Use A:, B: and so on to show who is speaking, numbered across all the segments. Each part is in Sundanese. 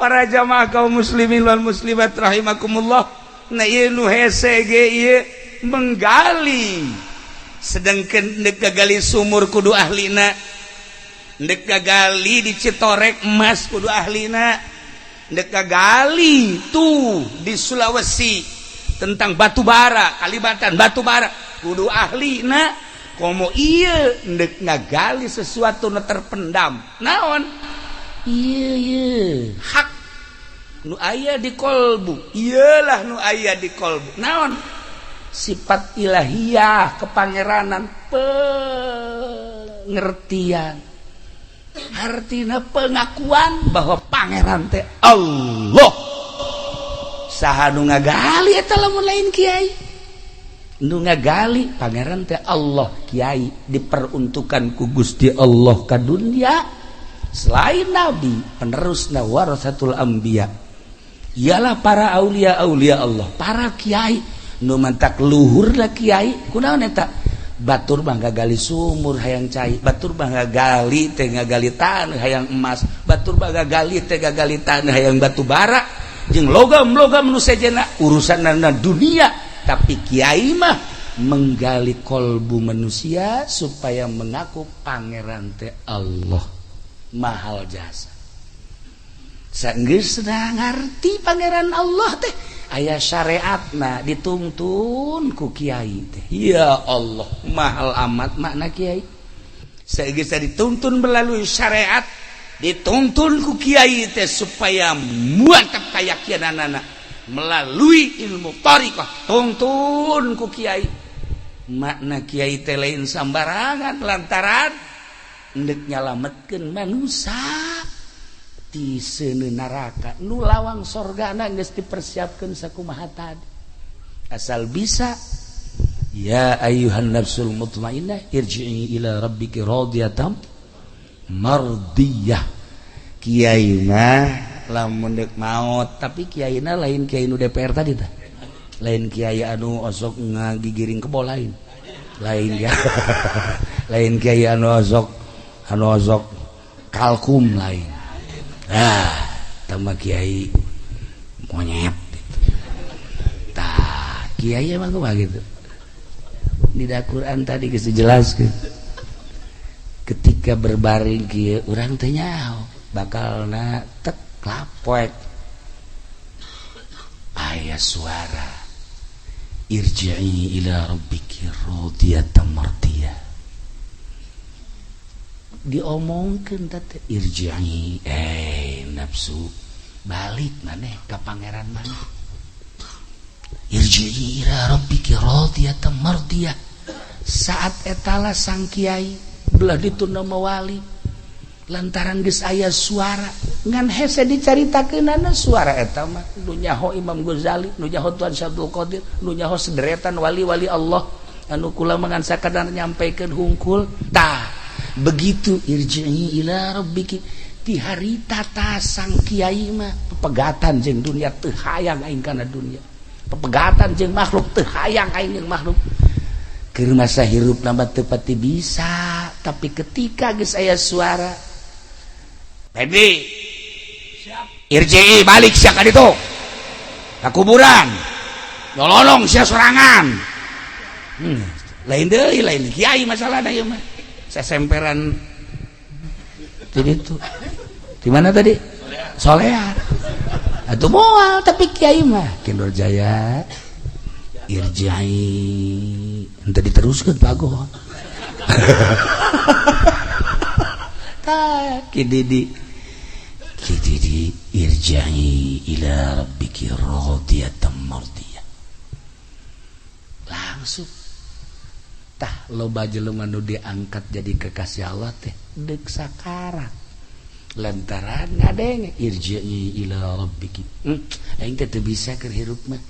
A: Para jamaah kaum muslimin wal muslimat rahimakumullah, nah, ieu nu hese ge ieu menggali. Sedangkan ndek gali sumur kudu ahlina, ndek gali di Citorek emas kudu ahlina, ndek gali tuh di Sulawesi tentang batu bara, Kalimantan batu bara kudu ahlina. Komo ieu ndek ngagali sesuatu nu terpendam. Naon ieu? Ieu hak nu aya di kolbu. Iyalah, nu aya di kolbu naon? Sifat ilahiyah, kepangeranan, pengertian, artinya pengakuan bahwa pangeran teh Allah. Saha nu ngagali eta lamun lain kiai nu ngagali pangeran teh Allah? Kiai diperuntukkan ku Gusti Allah ka dunia selain nabi, penerusna, warasatul anbiya, ialah para aulia, aulia Allah, para kiai. Nu mantak luhur lah kiai. Kunaon eta? Batur mah gali sumur hayang cai, batur mah gali teh ngagali tanah hayang emas, batur mah gali teh gali tanah hayang batu bara jeung logam-logam nu sejenna, urusan dunia. Tapi kiai mah menggali kolbu manusia supaya mengaku pangeran teh Allah. Mahal jasa. Sanggeus ngarti pangeran Allah teh aya syariatna, dituntun ku kiai teh. Ya Allah, mahal amat makna kiai. Sageus dituntun melalui syariat, dituntun ku kiai teh supaya mantap keyakinanana melalui ilmu thariqah, tuntun ku kiai. Makna kiai teh lain sambarangan, lantaran ndek nyalametkeun manusia ti seuneu neraka nu lawang sorgana geus dipersiapkeun sakumaha tadi. Asal bisa, ya ayyuhan nafsul mutmainnah irji'i ila rabbiki radiyatan mardiyah. Kiai mah lamun deuk maot, tapi kiaina lain kiai nu DPR tadi tah, lain kiai anu osok ngagigiring kebo, lain, lain ya, lain kiai anu osok kalkum, lain. Ah, tambah kiai monyet. Tah, kiai emang kumaha gitu di Quran tadi geus dijelaskeun. Ketika berbaring kieu, urang teh nyaho bakalna tek lapoek, aya suara, irji'i ila rabbiki radiyatan mardiyah. Diomongkeun teh, irji'i, eh nafsu, balik maneh ka pangeran maneh. Irji'i ila rabbiki radiyatan mardiyah. Saat etala sang kiai belah ditunda wali lantaran geus aya suara. Ngan hese dicaritakeunana suara eta mah. Nu nyaho Imam Ghazali, nu nyaho Tuan Syabdul Qadir, nu nyaho sederetan wali-wali Allah anu kula mangan sakadar nyampaikeun hungkul. Tah, begitu irji'i ila rabbiki ti harita ta sang kiai mah pepegatan jeung dunia. Teu hayang aing kana dunia, pepegatan jeung makhluk, teu hayang aing jeung makhluk. Keur masa hirup mah teu pati bisa, tapi ketika geus aya suara, Febri, irji'i, balik sia ka ditu ka kuburan, nyololong sia sorangan. Lain deui, lain kiai masalahna ieu mah. Sesemperan jadi itu di mana tadi? Solear atau moal. Tapi kiai mah Kendor Jaya, irji'i, ente diteruskan bagus. Tah, Ki Didi, Ki Didi, irji'i ila rabbiki radiyatan mardiyah. Langsung tah loba jelema nu diangkat jadi kekasih Allah teh deuk sakarat lantaran ngadenge irji'i ila rabbiki. Aing teh teu bisa keur hirup mah,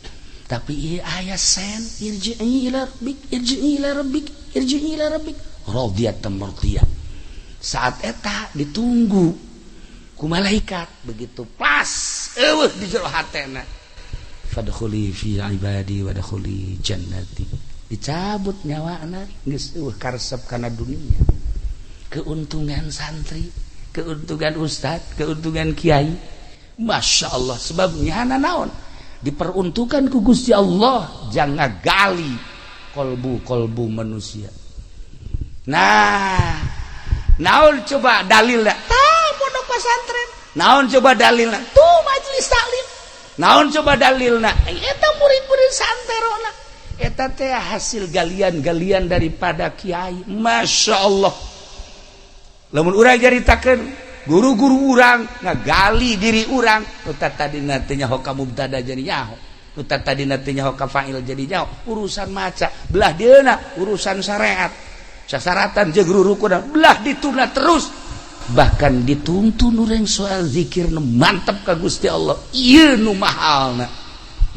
A: tapi ieu aya sen, irji'i ila rabbik, irji'i ila rabbik, irji'i ila rabbik radiyatan mardiyah. Saat eta ditunggu ku malaikat, begitu pas eueuh di jero hatena, fadkhuli fi ibadi wadkhuli jannati, dicabut nyawana, geus eueuh karesep kana dunia. Keuntungan santri, keuntungan ustad, keuntungan kiai. Masya Allah, sebab nyana naon diperuntukkan ku Gusti Allah jangan gali kolbu-kolbu manusia. Nah, naon coba dalilna? Tah, pondok pesantren. Naon coba dalilna? Tuh, majelis taklim. Naon coba dalilna? Eta murid-murid santerona. Eta teh hasil galian-galian daripada kiai. Masya Allah, lamun urang caritakeun guru-guru urang ngagali diri urang, nu tadina teu nyaho ka mubtada jadi nyaho, nu tadina teu nyaho ka fa'il jadi nyaho, urusan maca belah dieuna, urusan syariat sasaratan jeung rurukuna belah dituna, terus bahkan dituntun urang soal zikir nu mantep ka Gusti Allah. Ieu nu mahalna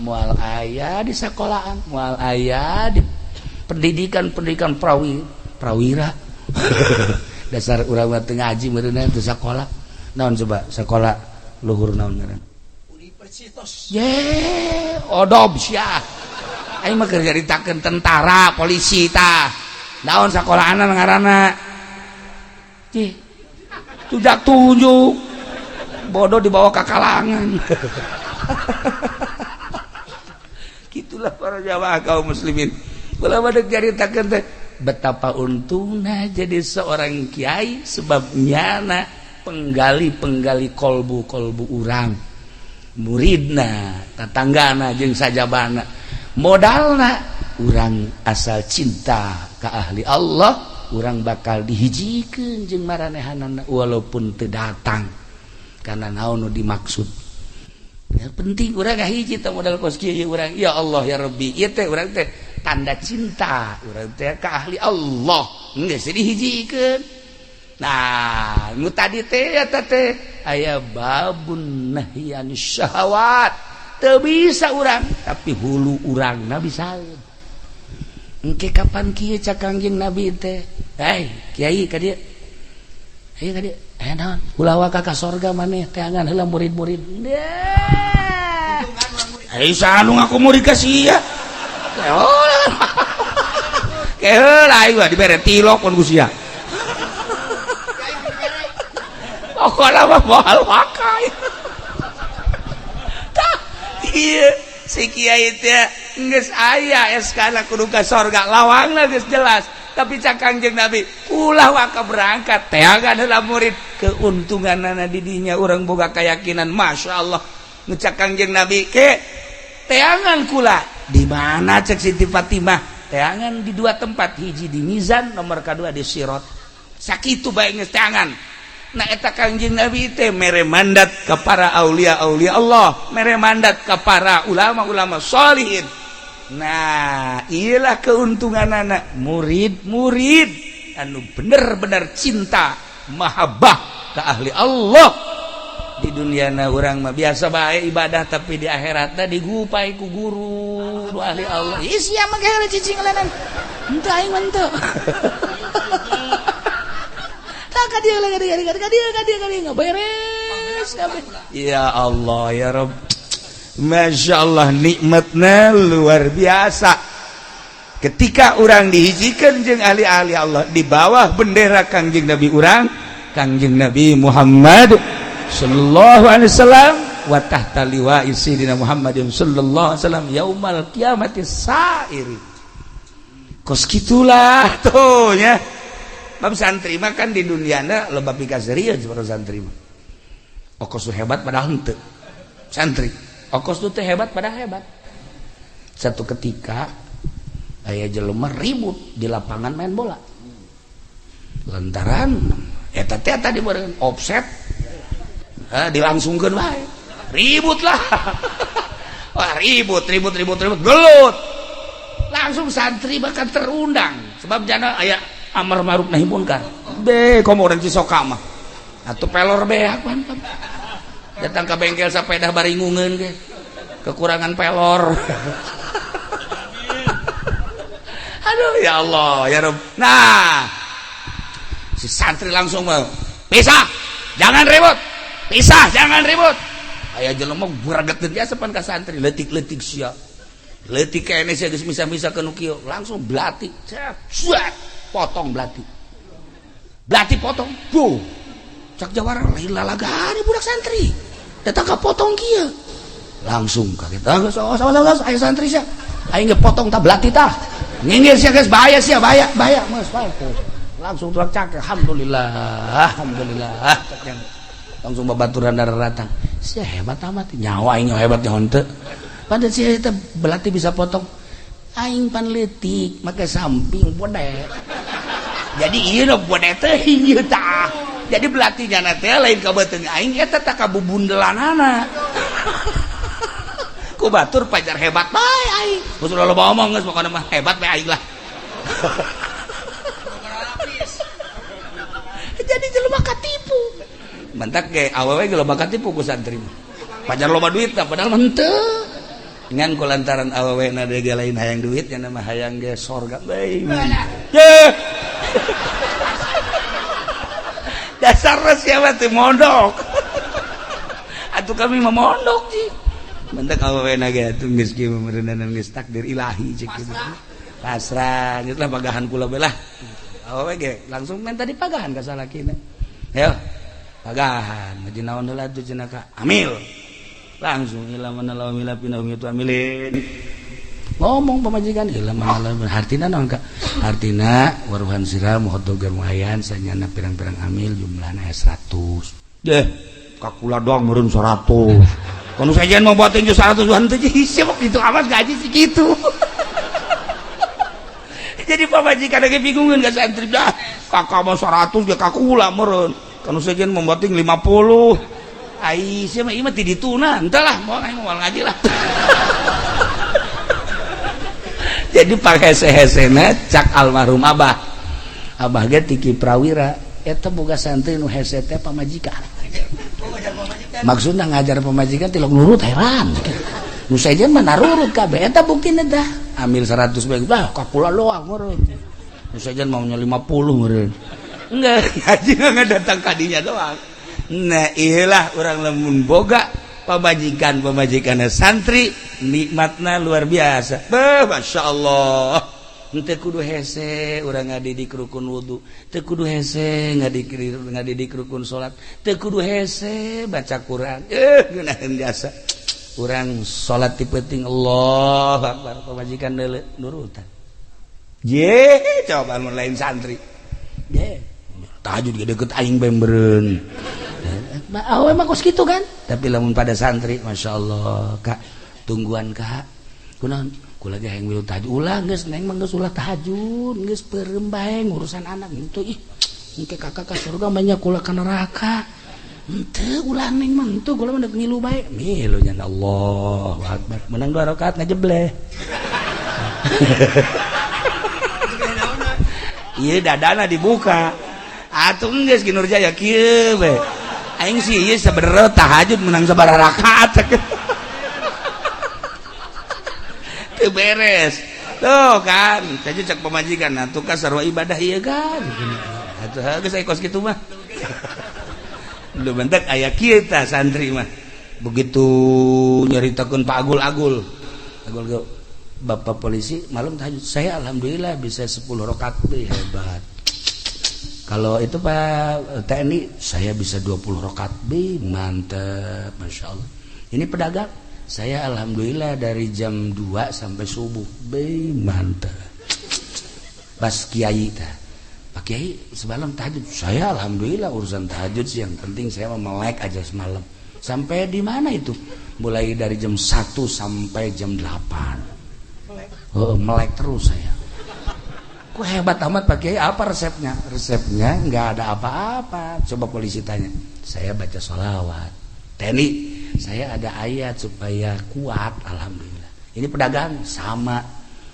A: moal aya di sekolahan, moal aya di pendidikan-pendidikan prawira. Dasar urang mah teu ngaji meureunna, teu sakola. Naon coba sekolah luhur, naon ngaran?
B: Universitas.
A: Ye, odob sia. Aing mah keur nyaritakeun tentara, polisi tah. Naon sakolahana ngaranna? Cih. Tujak tunjuk. Bodoh dibawa ke kalangan. Gitulah para jamaah kaum muslimin. Ulah pada nyaritakeun teh betapa untungnya jadi seorang kiai, sebab nyana penggali-penggali kolbu-kolbu urang, muridna, tatanggana, jeung sajabana. Modalna urang asal cinta ke ahli Allah, urang bakal dihijikeun jeung maranehanana walaupun teu datang, karena naon nu dimaksud. Yang penting urang ngahiji teh modal kos kieu urang. Ya Allah ya Rabbi, ieu teh urang teh tanda cinta urang teh ka ahli Allah, geus dihijikeun. Nah, nu tadi teh eta teh aya babun nahyi anis syahwat, teu bisa urang, tapi hulu urangna bisa. Engke kapan kieu cak Kangjeng Nabi teh, "Hei kiai, ka dieu, ayo ka dieu." Eh, naon? "Ulah waka ka sorga maneh, teangan heula murid-murid." Ai saha nu ngaku murid ka sia? Keheula aing mah dibere tilok pun ku sia. Pokona mah moal waka. Tah, ieu si kiai teh geus aya SK-na kudu ka sorga, lawangna geus jelas. Tapi cak Kangjeng Nabi, ulah waka berangkat, teangan heula murid. Keuntunganana di dinya urang boga keyakinan, Masya Allah. Ngecak Kangjeng Nabi ke teangan kula di mana? Cek Siti Fatimah, teangan di dua tempat, hiji di mizan, nomor kedua di sirot. Sakitu bae geus teangan. Nah, eta Kangjeng Nabi teh mere mandat ke para aulia-aulia Allah, mere mandat ke para ulama-ulama solihin. Nah, iyalah keuntungan anak murid-murid anu bener-bener cinta mahabbah ke ahli Allah. Di dunia na urang mah biasa bae ibadah, tapi di akhiratna digupai ku guru nu ahli Allah. Ih, sia mah geus cicing lenan. Henteu, aing mah henteu. Tah, ka dieu, ka dieu, ka dieu, ka dieu, ka dieu, beres kabeh. Ya Allah ya Rabb. Masya Allah, nikmatnya luar biasa ketika orang dihijikan jeung ahli-ahli Allah di bawah bendera Kangjeng Nabi urang, Kangjeng Nabi Muhammad sallallahu alaihi wasallam, wa tahta liwa'i sayyidina Muhammadin sallallahu alaihi wasallam yaumal kiamati sairi. Kos gitulah tuh nya. Bab santri mah kan di duniana loba pikaserian para santri mah. Okos hebat padahal henteu. Santri okos tuh teh hebat padahal hebat. Satu ketika aya jelema ribut di lapangan main bola lantaran eta teh tadi bareng offset, dilangsungkeun wae, ribut lah. Wah, ribut ribut ribut ribut, gelut. Langsung santri bahkan terundang, sebab jana aya amar ma'ruf nahi munkar be komo urang Cisoka mah atuh pelor beak. Mantap, datang ke bengkel sepeda baringungan ge kekurangan pelor. Aduh, ya Allah ya Rabb. Nah, si santri langsung mau pisah, jangan ribut, pisah, jangan ribut. Aya jelema greget biasa pan ka santri, leutik-leutik sia, leutik kene sia, geus misah-misah ke nu kieu. Langsung belati cet, potong belati, belati potong. Bu cak jawara lain lalagane budak santri. Datang kapotong kieu. Langsung kaget. Ah, geus awas awas awas aya santri sia. Aing ge potong tah belati tah. Nyinggir sia geus bahaya sia, bahaya, bahaya. Geus bae. Langsung tuak cak, alhamdulillah, alhamdulillah. Langsung babaturan darah datang. Sia hebat amat, nyawa aing hebat nyaho teu. Padahal sia eta belati bisa potong. Aing pan leutik make samping bode. Jadi ieu nu bode teh ieu tah. Jadi belatinya teh lain ka beuteung aing eta tah ka bubundelanana. Ku batur pajar hebat bae aing. Geus loba omong geus pokona mah hebat bae aing lah. Jadi jelema katipu. Mantak ge awewe ge loba katipu ku santri mah. Pajar loba duit tah padahal mah henteu. Ngan ku lantaran awewe na deui lain hayang duit nya mah hayang ge sorga bae. Ye. Dasar siapa teh mondok. Atuh kami mah mondok sih. Mentak awewe na ge atuh geus kieu meureunana geus takdir ilahi cek kitu. Pasrah geus lah pagahan kula bae lah. Awewe ge langsung minta dipagahan ka salakina. Ayo pagahan ngaji naon heula atuh cenah ka amil. Langsung ila mana lawa mila pindah itu amilin. Ngomong pamajikan ila mana lawa hartina naon ka? Hartina waruhan sira muhaddogar muayan sanyana pirang-pirang amil jumlahna 100. Deh, kakula doang meureun 100. Kono sajian mau buat 100 henteu hese itu amat gaji segitu. Jadi pamajikan lagi bingungan ka santri dah. Kakak mau 100 ge kakula meureun. Kanu sejen mau buating 50. Ai sia mah ieu mah ti dituna, henteu lah moal aing moal ngaji lah. Jadi panghese-hesena cak almarhum abah. Abah ge ti Ki Prawira eta boga santri nu hese teh pamajikan. Maksudna ngajar pamajikan tilok nurut heran. Nu sejen mah narurut kabeh eta buktina tah. Ambil 100 bae bah kakula doang meureun. Nu sejen maunya 50 meureun. Enggak, ngaji enggak datang kadinya doang. Nah, iyalah orang lamun boga pamajikan-pamajikanna santri nikmatna luar biasa. Beuh, Masya Allah. Teu kudu hese urang ngadidik rukun wudu, teu kudu hese ngadidik rukun salat, teu kudu hese baca Quran. Ngeunaheun jasa. Urang salat ti peuting Allahu Akbar pamajikan deuleu nurutan. Ye, coba mun lain santri. Ye, tahajud ge deukeut aing bae meureun. Awewe mah kos kitu kan? Tapi lamun pada santri, Masya Allah, Kak, tungguan Kak. Kunaon? Kula ge hayang milu tahajud. Ulah geus neng mah geus ulah tahajud, geus peureum bae ngurusan anak gitu ih. Engke kakak ka surga mah nya kula ka neraka. Henteu ulah neng mah henteu kula mah deuk ngilu bae. Milu nya Allahu Akbar. Menang 2 rakaat ngajebleh. Ieu dadana dibuka. Atuh geus Ki Nurjaya kieu bae. Aing sih ieu sabenerna tahajud menang sabaraha rakaat. Teu beres. Tuh kan, tadi cek pamajikan atuh ka sarua ibadah ieu kan. Atuh geus aya kos kitu mah. Lu bentak aya kieu tah santri mah. Begitu nyaritakeun Pak Agul-agul. Agul ge Bapak polisi malam tahajud. Saya alhamdulillah bisa 10 rakaat hebat. Kalau itu Pak TNI saya bisa 20 rakaat B, mantep Masya Allah. Ini pedagang, saya alhamdulillah dari jam 2 sampai subuh B, mantep. Pas kiai tah. Pak Kiai semalam tahajud, saya alhamdulillah urusan tahajud sih yang penting saya mau melek aja semalam. Sampai di mana itu? Mulai dari jam 1 sampai jam 8. Oh, melek terus saya. Kok hebat amat Pak Kiai, apa resepnya? Resepnya nggak ada apa-apa. Coba polisi tanya. Saya baca sholawat. TNI, saya ada ayat supaya kuat, alhamdulillah. Ini pedagang sama.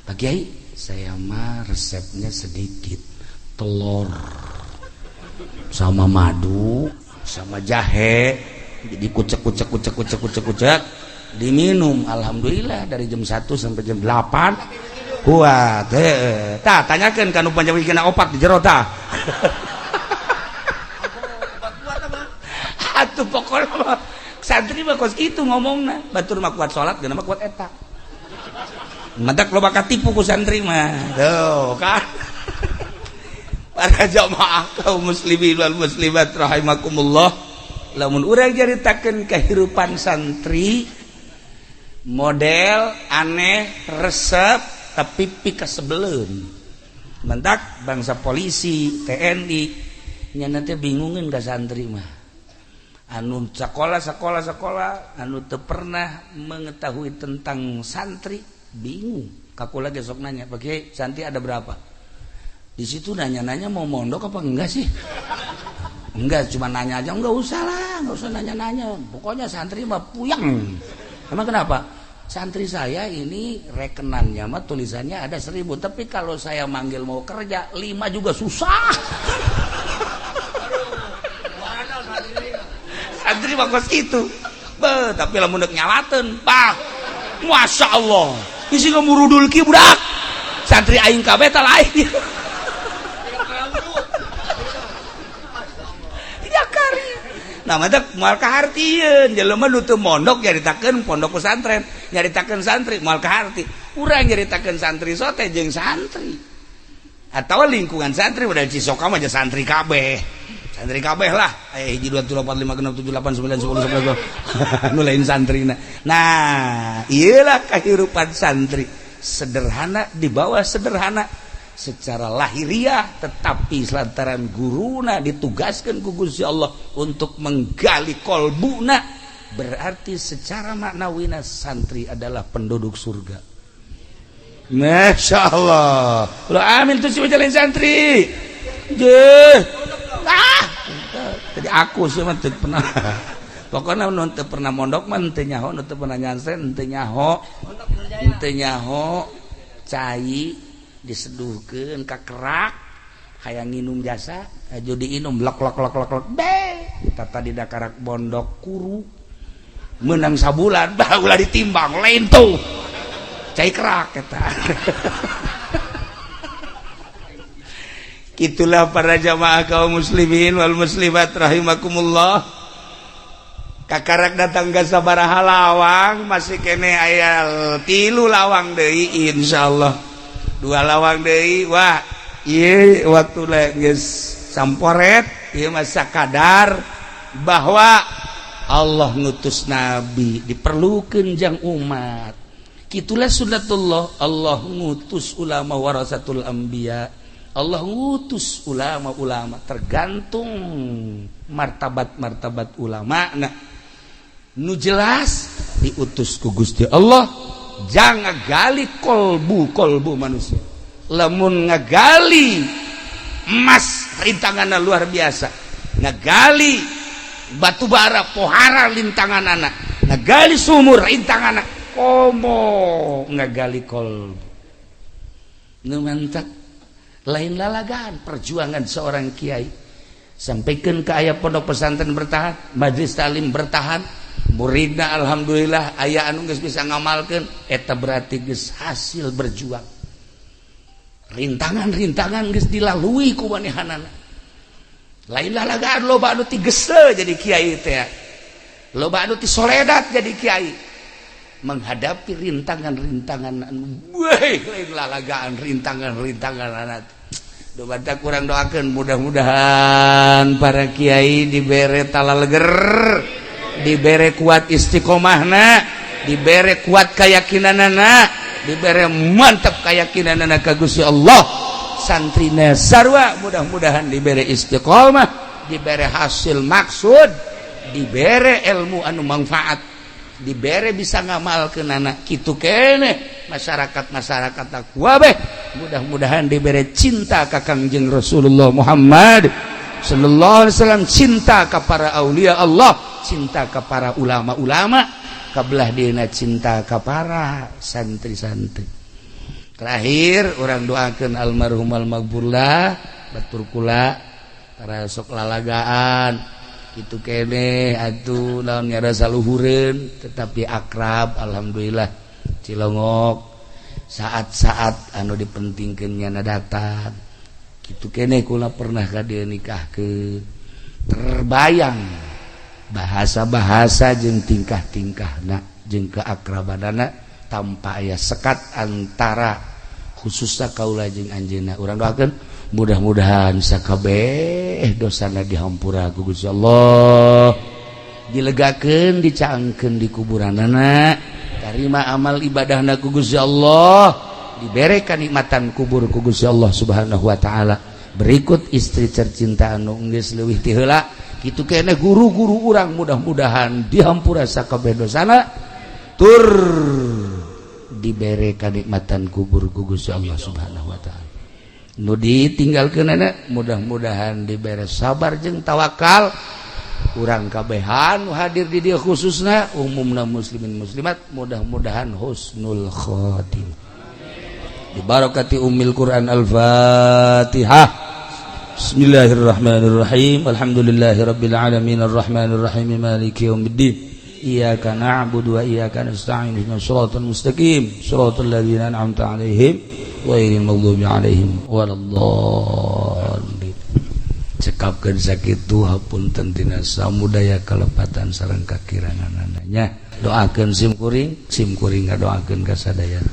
A: Pak Kiai, saya mah resepnya sedikit. Telur sama madu sama jahe. Jadi kucek kucek kucek kucek kucek kucek diminum, alhamdulillah dari jam 1 sampai jam 8 kuat. Tah tanyakeun ka nu panjang opat di jero tah. Atuh pokona mah santri mah kos kitu ngomongna. Batur mah kuat salat geuna mah kuat eta. Mantak loba katipu ku santri mah. Tuh kan. Para jamaah kaum muslimin wal muslimat rahimakumullah. Lamun urang caritakeun kehidupan santri model aneh, resep, tapi pikasebeleun. Mentak bangsa polisi, TNI nya nanti bingungin ka santri mah. Anu sekolah, sekolah, sekolah, anu teu pernah mengetahui tentang santri bingung. Kakula ge sok nanya, "Pak Kiai, santri ada berapa?" Di situ nanya-nanya mau mondok apa enggak sih? Enggak, cuma nanya aja. Enggak usah lah, enggak usah nanya-nanya. Pokoknya santri mah puyeng. Emang kenapa? Santri saya ini rekenannya mah tulisannya ada 1.000, tapi kalau saya manggil mau kerja 5 juga susah. Santri mah kos kitu. Be, tapi lamun deuk nyalateun, pak, Masya Allah, isi ngemurudul ki budak. Santri aing kabeh tah lain. Ya kari. Nah, mantap moal kahartieun jelema nu teu mondok nyaritakeun pondok pesantren, nyaritakeun santri moal kaharti. Urang nyaritakeun santri sote jeung santri. Atau lingkungan santri udah Cisoka mah santri kabeh. Santri kabeh lah. Aya 1 2 3 4 5 6 7 8 9 10 11. Nu lain santrina. Nah, ieulah kehidupan santri. Sederhana di bawah sederhana secara lahiriah, tetapi lantaran guruna ditugaskan ku Gusti Allah untuk menggali kolbuna, berarti secara maknawina santri adalah penduduk surga. Masya Allah. Lo amin tuh si jalan santri. Je. Ah, tadi aku sih mah teu pernah. Pokoknya nu teu pernah mondok mah teu nyaho, nu teu pernah nyantren teu nyaho. Teu nyaho cai diseduhkeun ka kerak hayang nginum jasa aju diinum lok lok lok lok lok be tata di dakarak bondok kuru menang sabulan bah ulah ditimbang lain tuh cai kerak eta. Itulah para jamaah kaum muslimin wal muslimat rahimakumullah. Kakarak datang ke sabaraha lawang masih kene aya 3 lawang deui insyaallah. 2 lawang deui wah ieu waktu geus samporet ieu mah sakadar bahwa Allah ngutus nabi diperlukeun jang umat. Kitulah sunatullah, Allah ngutus ulama warasatul anbiya, Allah ngutus ulama-ulama tergantung martabat-martabat ulama. Nah, nu jelas diutus ku Gusti Allah jangan gali kolbu-kolbu manusia. Lamun ngagali emas rintanganna luar biasa, ngagali batu bara pohara lintanganana, ngagali sumur rintanganna, komo ngagali kolbu. Nu mantak lain lalagan perjuangan seorang kiai. Sampaikan ke aya pondok pesantren bertahan, majelis taklim bertahan, muridna alhamdulillah aya anu geus bisa ngamalkeun, eta berarti geus hasil berjuang. Rintangan-rintangan geus dilalui ku manehanana. Lain lalagaan loba anu ti gese jadi kiai teh. Loba anu ti soledat jadi kiai. Menghadapi rintangan-rintangan anu weh lain lalagaan rintangan-rintangan anak. Doa kurang doakeun mudah-mudahan para kiai dibere talaleger, dibere kuat istiqomahna, dibere kuat keyakinanana, dibere mantap keyakinanana ka Gusti Allah. Santrina sarua mudah-mudahan dibere istiqomah, dibere hasil maksud, dibere ilmu anu manfaat, dibere bisa ngamalkeun anak kitu keneh masyarakat-masyarakat takwa beh mudah-mudahan dibere cinta ka Kangjeng Rasulullah Muhammad sallallahu alaihi wasallam, cinta ka para aulia Allah, cinta ka para ulama-ulama, kabelah dina cinta ka para santri-santri. Terakhir orang doakeun almarhum almaghfurlah batur kula para sok lalagaan itu kene atuh naon ngarasa luhureun tetapi akrab alhamdulillah. Cilongok saat-saat anu dipentingkeun nyana datang kitu kene kula pernah ka dieu nikahkeun, terbayang bahasa-bahasa jeung tingkah-tingkahna jeung keakrabanana tanpa aya sekat antara khususnya kaula jeung anjeunna. Urang doakeun mudah-mudahan sakabeh dosana dihampura ku Gusti Allah. Dilegakeun, dicaangkeun di kuburanana, tarima amal ibadahna ku Gusti Allah, dibere kanikmatan kubur ku Gusti Allah Subhanahu wa taala. Berikut istri tercinta anu geus leuwih ti heula kitu keneh, guru-guru urang, mudah-mudahan dihampura sakabeh dosana tur dibere kanikmatan kubur ku Gusti Allah Subhanahu wa taala. Nu ditinggalkeun mudah-mudahan dibere sabar jeung tawakal. Urang kabehan hadir di dieu, khususna umumna muslimin muslimat, mudah-mudahan husnul khotimah dibarakati ummil Quran. Al-Fatihah. Bismillahirrahmanirrahim. Alhamdulillahirabbil alamin arrahmanirrahim maliki yaumiddin. Iyyaka na'budu wa iyyaka nasta'in ihdinas siratal mustaqim siratal ladzina an'amta 'alaihim ghairil maghdubi 'alaihim waladdallin. Cekapkeun sakitu, hapunten tina samudaya kalepatan sareng kakiranganana nya. Doakeun sim kuring, sim kuring ngadoakeun ka sadaya.